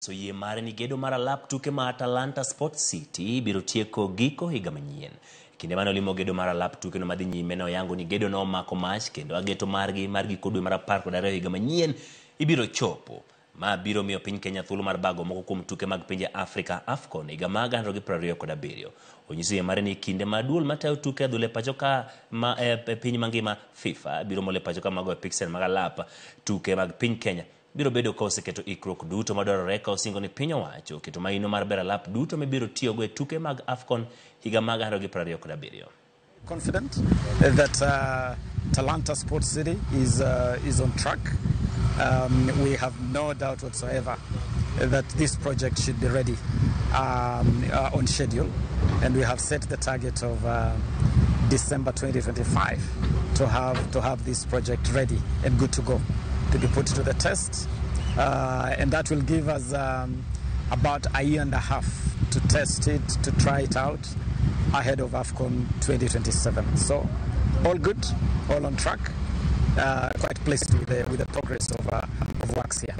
So yie mare ni gedo mar alap tuke ma Atalanta Sports City biro tieko giko higa manyien. Kinde mane olimo gedo mar alap tuke no madhi nyime ne oyango ni gedo no omako mach kendo ageto margi mar giko dwe mar 12 higa manyien ibiro chopo. Ma biro miyo piny Kenya thuolo mar bago moko kuom tuke mag pinje Afrika AFCON higa mar 2027. Onyiso yie mare ni kinde ma duol matayo tuke adhula e pacho ka ma e piny mangima FIFA biro molo e pacho ka mago e pixel mag alap tuke mag piny Kenya biro bedo ka oseketo ikruok duto madwarore ka osingo ni piny owacho oketo maino mar bero alap duto mibiro tiyogo e tuke mag AFCON higa mag 2027. Confident that Talanta Sports City is on track. We have no doubt whatsoever that this project should be ready on schedule, and we have set the target of December 2025 to have this project ready and good to go, to be put to the test, and that will give us about a year and a half to test it, to try it out ahead of AFCON 2027. So, all good, all on track. Quite pleased with the progress of works here.